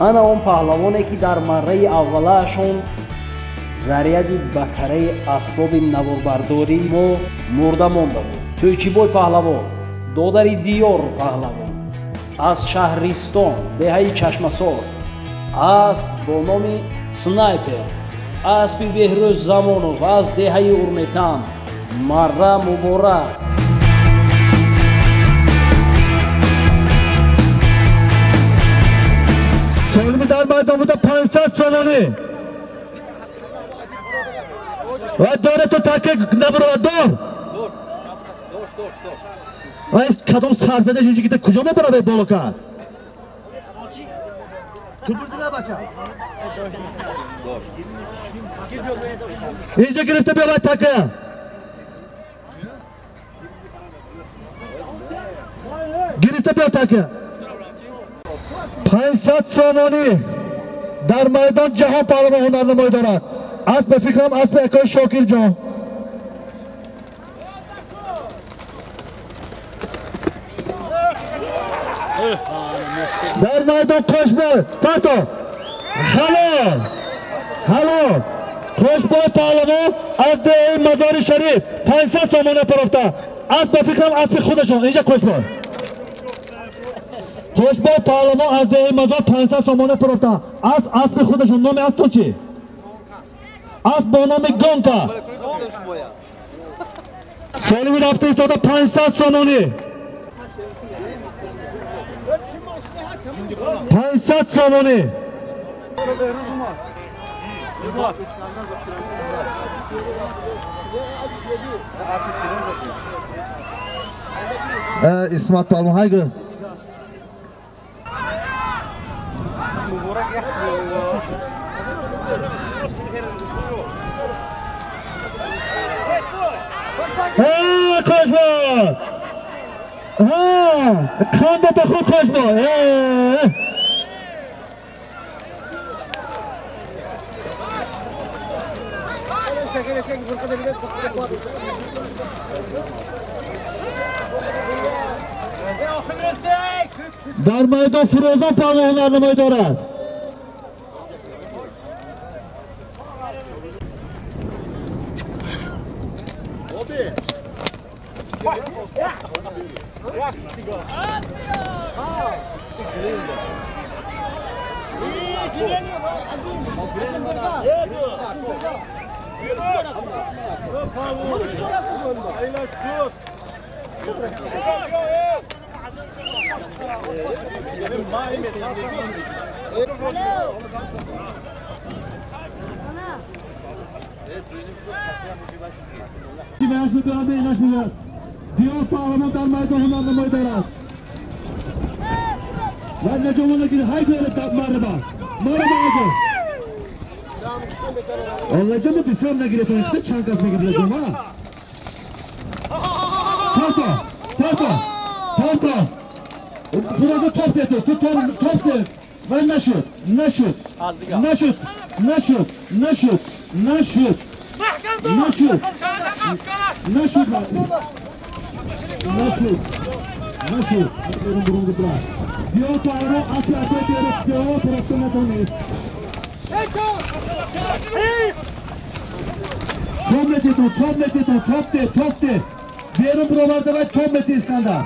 Ана он паҳлавоне ки дар марраи аввалаашон заряди батареи асбоби наворбардории мо мурда монда буд. Тӯйчибой паҳлавон, додари Диёр паҳлавон, аз Шаҳристон, деҳаи Чашмасор, асп бо номи Снайпер, аспи Беҳрӯз Замонов аз деҳаи Урметан. Марра муборак. Солими дар майдон буда 500 сомонӣ. Ва дора ту таке набурова дор. Ва кадом сарзада инҷи кита куҷо мебарад болока? Ту бурди на бача? Инҷа гирифта биёвай така. Гирифта биё така. 500 сомонӣ дар майдон ҷаҳон паҳлавон ҳунарнамоӣ дорад. Асп ба фикрам аспи акои Шокирҷон. Дар майдон Қошбой парто. Ҳалол. Ҳалол. Қошбой паҳлавон аз деҳаи Мазори Шариф 500 сомона парофта. Асп ба фикрам аспи худашон. Инҷа Қошбой. Қошбой паҳлавон аз деҳаи Мазор 500 сомона парофта. Асп аспи худашон. Номи аспон чӣ? Асп бо номи Гонка. Солими рафта истода 500 сомонӣ. 500 сомонӣ. Исмат паҳлавон ҳайгу. Қошбой! Қанда худ Қошбой! Дар майдон Фирӯзон паҳлавон ҳунарнамоӣ дорад. Диёр паҳлавон дар майдон ҳунарнамоӣ дорад. Ва наҷовона гири ҳай гӯяд марба. Марба ҳайгӯ. Лаҷома бисёр нагиред, то чанд кас мегиред лаҷома? Парто, парто, парто. Хулоса топ дед, ту топ дед. Ва нашуд, нашуд, нашуд, нашуд, нашуд, нашуд, нашуд, нашуд, нашуд, нашуд. Берун бурун. Диёр паҳлавон аспи акои Беруз диёр тарафта натавонист. Топ метитон, топ метитон, топ де, топ де. Берун буроварда вай топ мети Искандар.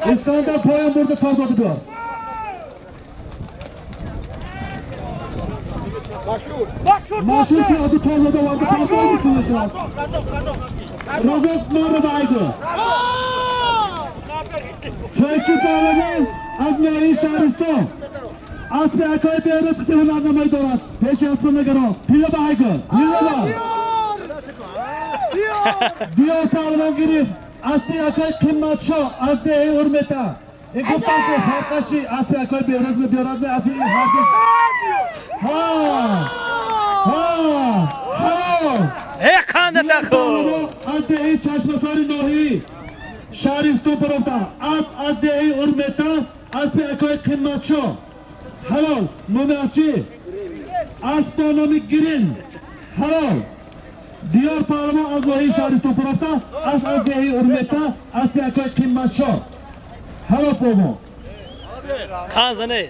Искандар поён бурда топ дода биёр. Машур ки азу топ дода оварда партои мекунашад. Розоз марра айгу. Чойчи паҳлавон аз ноҳияи Шаҳристон. Аспи акои Беруз қити ҳунарнамоӣ дорад. Пеши аспа нагарон. Пилла ба айгу. Пилла ба. Диёр паҳлавон гирифт. Аспи акои Қиматшоҳ аз деҳаи Урмета. Ин гуфтам ки фарқаш чи? Аспи акои Беруз мебиёрад, аспи ҳаргиз. Ҳа! Ҳа! Ҳалол! Аз деҳаи Чашмасори ноҳияи Шаҳристон парофта. Асп аз деҳаи Урмета, аспи акои Қиматшоҳ. Ҳалол! Номи аз чӣ? Асп бо номи Гирин. Ҳалол! Диёр паҳлавон аз ноҳияи Шаҳристон парофта, асп аз деҳаи Урмета, аспи акои Қиматшоҳ. Ҳалол паҳлавон. Қанзане.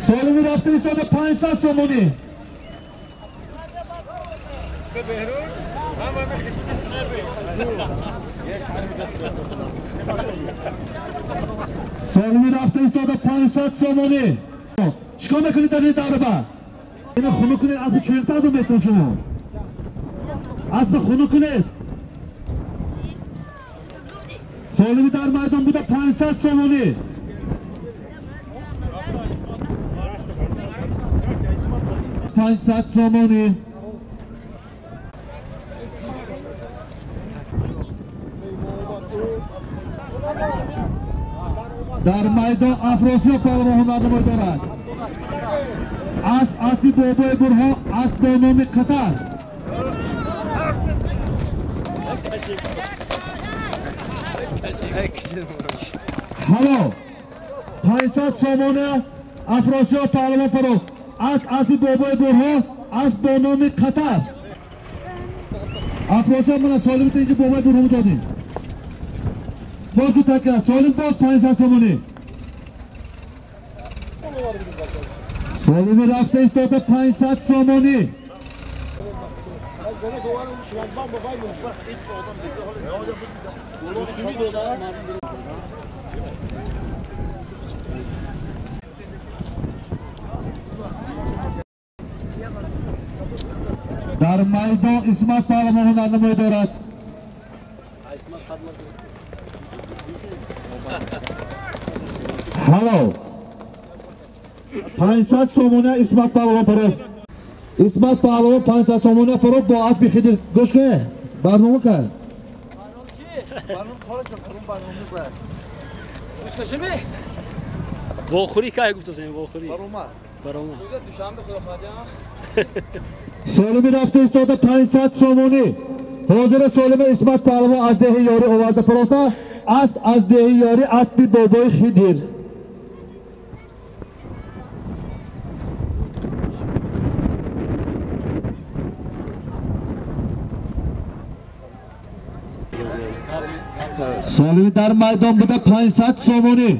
Солими рафта истода 500 сомонӣ. Солими рафта истода 500 сомонӣ. Чикор мекунед дар ин дарба? Ина хунук кунед, аспи чӯиқта аз он метон шумо. Аспи хунук кунед. Солими дар майдон буда 500 сомонӣ. 500 сомонӣ. Дар майдон Афросиёб паҳлавон ҳунарнамоӣ дорад. Асп аспи бобои Бурҳон, асп бо номи Қатар. Ҳало 500 сомона Афросиёб паҳлавон парохт. Асп аспи бобои Бурҳон, асп бо номи Қатар. Афросиёб мана солим тинҷи бобои Бурҳон додем. Боз ду така солим боз 500 сомонӣ. Солими рафта истода 500 сомонӣ. Дар майдон Исмат паҳлавон ҳунарнамоӣ дорад. Ҳало 500 сомона Исмат паҳлавон парохт. Исмат паҳлавон 500 сомона парохт бо аспи Хидир. Гӯш кун, барнома кар. Вохӯрӣ кай гуфтасем, вохӯрӣ. Баромад. Солими рафта истода 500 сомонӣ. Ҳозира солима Исмат паҳлавон аз деҳи ёрӣ оварда парохта. Асп аз деҳи ёрӣ, аспи бобои Хидир. Солими дар майдон буда 500 сомонӣ.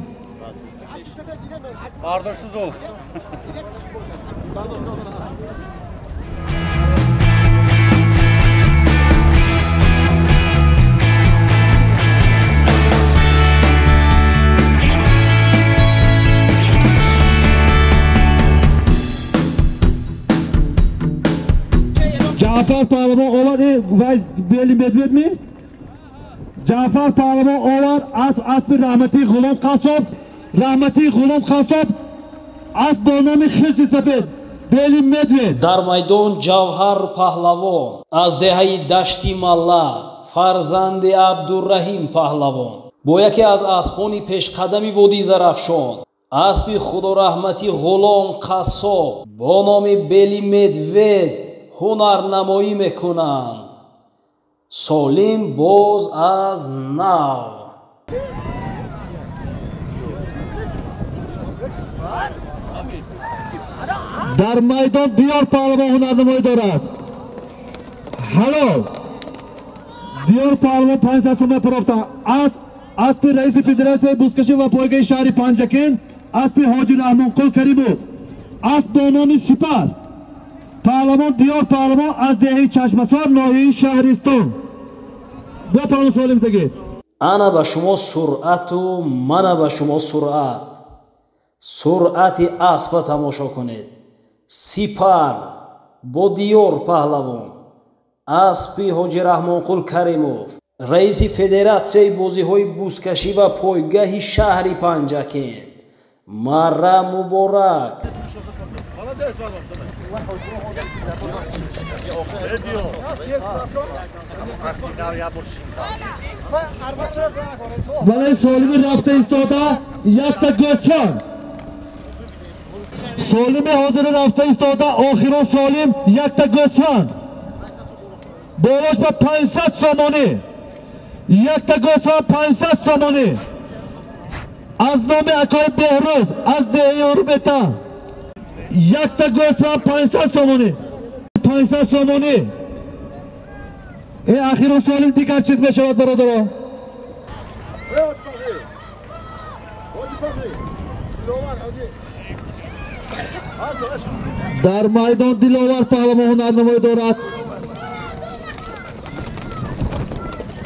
Ҷаъфар паҳлавон овард вай бели медвед ми? Ҷаъфар паҳлавон овард асп аспи раҳматии Ғулом Қассоб, раҳматии Ғулом Қассоб, асп бо номи Хирси сафед, бели медвед. Дар майдон Ҷавҳар паҳлавон аз деҳаи Дашти Малла, фарзанди Абдурраҳим паҳлавон бо яке аз аспони пешқадами водии Зарафшон, аспи худораҳмати Ғулом Қассоб бо номи бели медвед ҳунарнамоӣ мекунанд. Солим боз аз нав. Дар майдон Диёр паҳлавон ҳунарнамоӣ дорад. Ҳалол Диёр паҳлавон 500 сомона парохта. Асп аспи раиси федератсияи бузкашӣ ва пойгаи шаҳри Панҷакент, аспи Ҳоҷи Раҳмонқул Каримов, асп бо номи Сипар. Паҳлавон Диёр паҳлавон аз деҳаи Чашмасор, ноҳияи Шаҳристон. Бо паҳлавон солим тагӣ. Ана ба шумо суръату мана ба шумо суръат. Суръати аспа тамошо кунед. Сипар бо Диёр паҳлавон, аспи Ҳоҷи Раҳмонқул Каримов, раиси федератсияи бозиҳои бузкашӣ ва пойгаҳи шаҳри Панҷакент. Мара муборак. Вале солими рафта истода якта гӯсфанд. Солими ҳозира рафта истода охирон солим якта гӯсфанд. Болош ба 500 сомонӣ. Якта гӯсфанд 500 сомонӣ. Аз номи акои Беҳрӯз аз деҳаи Урбета. Якта гӯсфанд 500 сомонӣ. 500 сомонӣ. Охирон солим дигар чиз мешавад бародаро. Дар майдон Диловар паҳлавон ҳунарнамоӣ дорад.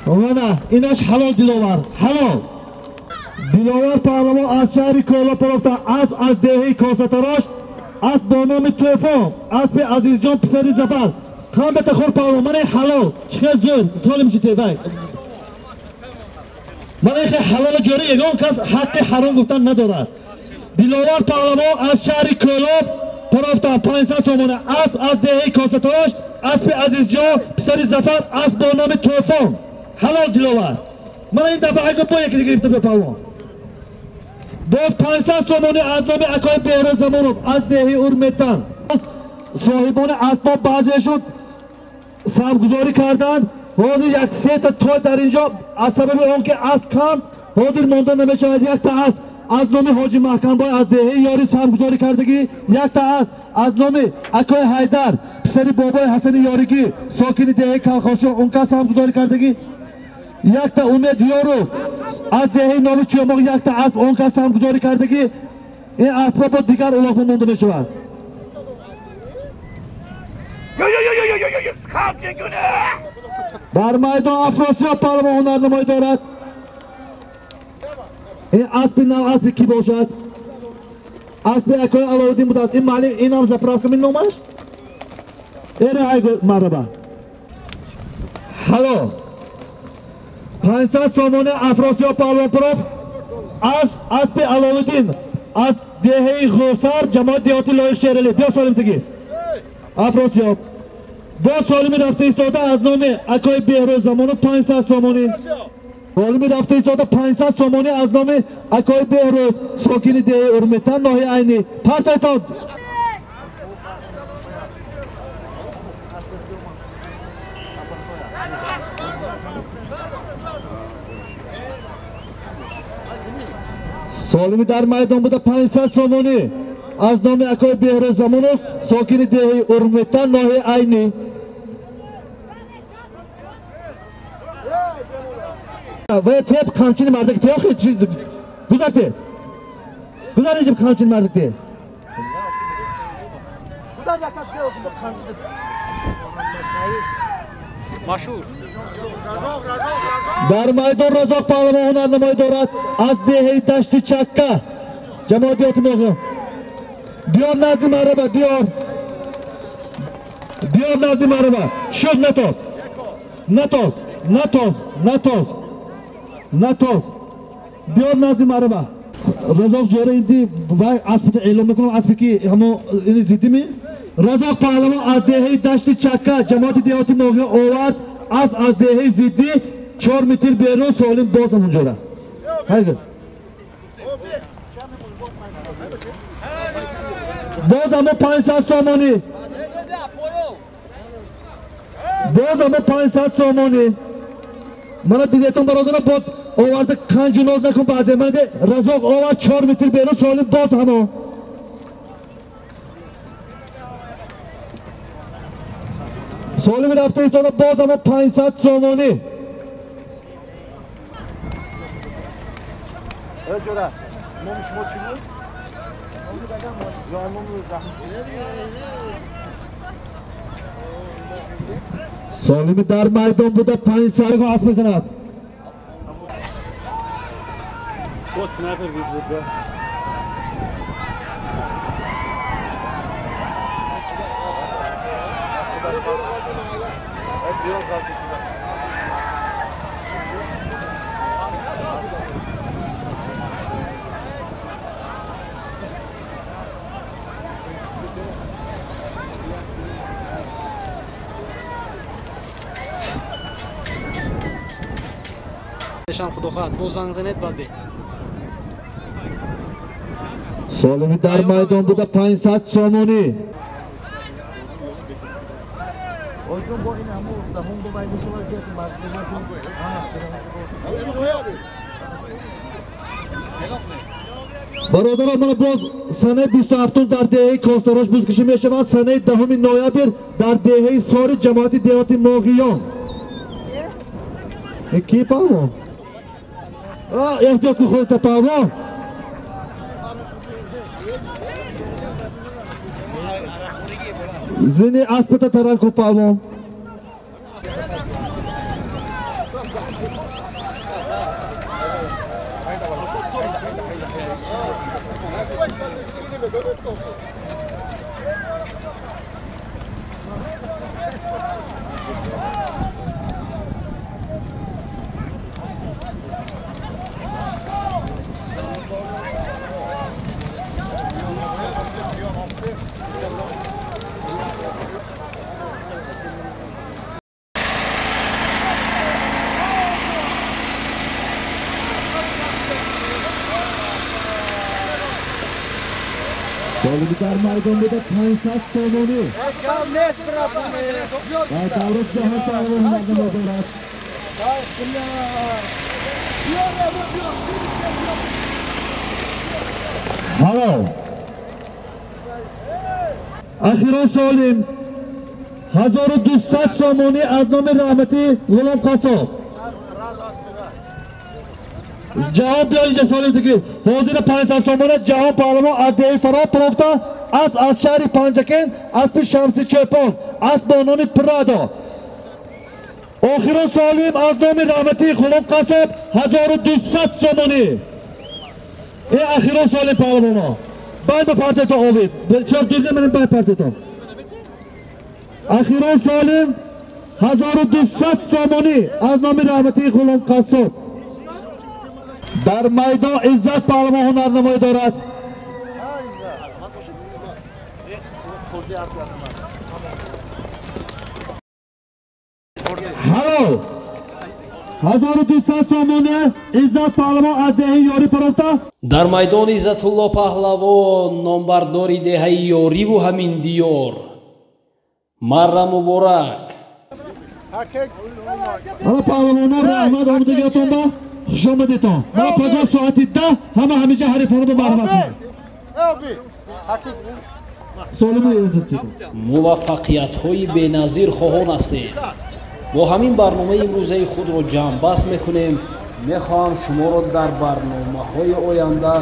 Мана инаш ҳалол Диловар, ҳалол. Диловар паҳлавон аз шаҳри Кола парохта, асп аз деҳаи Косатарош, асп бо номи Тӯфон, аспи Азизҷон писари Зафар. Қанда тахор паҳлавон, мана ҳалол, чӣ хел зӯр, солим шите вай. Мана хе ҳалол ҷорӣ ягон кас ҳаққи ҳаром гуфтан надорад. Диловар паҳлавон аз шаҳри Кӯлоб парохта 500 сомона, асп аз деҳаи Косатарош, аспи Азизҷон писари Зафар, асп бо номи Тӯфон. Ҳалол Диловар. Мана ин дафъа агар бо яке гирифта бе паҳлавон. Боз 500 сомонӣ аз номи акои Беҳрӯз Замонов аз деҳи Урметан. Соҳибони асбоб баъзеашон саргузорӣ карданд. Ҳозир як сета той дар инҷо аз сабаби он ки асп кам ҳозир монда намешавад. Якта асп аз номи ҳоҷи Маҳкамбой аз деҳаи Ёрӣ саргузорӣ кардагӣ, якта асп аз номи акои Ҳайдар писари бобои Ҳасани Ёригӣ сокини деҳаи Калхошон он кас саргузорӣ кардагӣ, якта Умед Ёров аз деҳаи номи Чӯмоқ якта асп он кас саргузорӣ кардагӣ. Ин аспҳо бо дигар улоқма монда мешавад. Дар майдон Афросиёб паҳлавон ҳунарнамоӣ дорад. Ин аспи нав аспи кӣ бошад? Аспи акои Аловуддин будааст. Ин маълим инам заправка мин номаш? Эра айго марҳаба. Ҳало 500 сомонӣ Афросиёб Паҳлавонпуров аз аспи Аловуддин аз деҳаи Ғӯсар ҷамоати деҳоти Лоиқ Шералӣ. Биё солим тигир. Афросиёб бо солими рафта истода аз номи акои Беҳрӯз Замонов 500 сомонӣ. Солими рафта истода 500 сомонӣ аз номи акои Беҳрӯз сокини деҳаи Урметан ноҳияи Айнӣ. Партойтон. Солими дар майдон буда 500 сомонӣ аз номи акои Беҳрӯз Замонов сокини деҳаи Урметан ноҳияи Айнӣ. Ва теп қамчини мардак те охи чиз гузар тез. Гузар инҷо қамчини мардак те. Гузар як кас охи қамчини. Машҳур. Дар майдон Разоқ паҳлавон ҳунарнамоӣ дорад аз деҳаи Дашти Чакка ҷамоати деҳоти Моғиён. Диёр назди марҳаба, диёр. Диёр назди марҳаба. Шуд натоз. Натоз, натоз, натоз. Натоз. Диёр назди марҳаба. Разоқ ҷора инди вай аспата эълон мекунам, аспе ки ҳамо ини зиддими? Разоқ паҳлавон аз деҳаи Дашти Чакка ҷамоати деҳоти Моғиён овард асп аз деҳаи зиддӣ 4 метр берун солим боз ҳамонҷора. Ҳайгир. Боз ҳамо 500 сомонӣ. Боз ҳамо 500 сомонӣ. Мана дидетон бародарам бод оварда қанҷу ноз накун баъзе. Мана де Разоқ овард 4 метр берун солим боз ҳамо. Солими рафта истода боз ҳамо 500 сомонӣ. Ҷора, номи шумо чӣ буд? Солими дар майдон буда 500 асп мезанад. Худо хоҳад боз занг занед баъд бе. Солими дар майдон буда 500 сомонӣ. Бародарон, мана боз санаи 27 дар деҳаи Костарош бузкушӣ мешавад, санаи 10 ноябр дар деҳаи Сори ҷамоати деҳоти Моғиён. Ки паҳлавон? Эҳтиёт кун худата паҳлавон. Зини аспата таран кун паҳлавон. Солими дар майдон буда 500 сомонӣ. Ва Давров Ҷаҳон паҳлавон ҳунарнамоӣ дорад. Ҳало. Ахирон Солим 1200 сомонӣ аз номи раҳматӣ Ғулом Қассоб. Ҷаҳон биё инҷа Солим тики. Ҳозира 500 сомона Ҷаҳон паҳлавон аз деҳаи Фароҳ пурофта асп аз шаҳри Панҷакент, аспи Шамси Чӯпон, асп бо номи Прадо. Охирон Солим аз номи раҳматии Ғулом Қассоб 1200 сомонӣ. Ин ахирон Солим паҳлавоно. Бай ба партето обид. Бисёр дур намерем бай партето. Ахирон Солим 1200 сомонӣ аз номи раҳматии Ғулом Қассоб. Дар майдон Иззат паҳлавон ҳунарнамоӣ дорад. Ҳало 1200 сомонӣ Иззат паҳлавон аз деҳаи Ёрӣ парофта. Дар майдон Иззатулло паҳлавон номбардори деҳаи Ёриву ҳамин диёр. Марра муборак. Ҳала паҳлавонон раҳмат омадагиятон ба хуш омадетон. Мана пагоҳ соати 10 ҳама ҳамиҷа ҳарифонро ба марҳамат кунед. Солими Иззат дидем. Муваффақиятҳои беназир хоҳон ҳастем. Бо ҳамин барномаи имрӯзаи худро ҷамъбаст мекунем. Мехоҳам шуморо дар барномаҳои оянда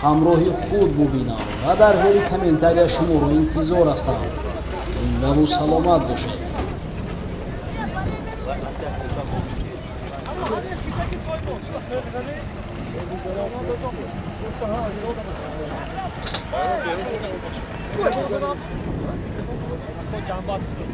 ҳамроҳи худ бубинам ва дар зери комментария шуморо интизор ҳастам. Зиндаву саломат бошед. Ҷамъбаст кунем.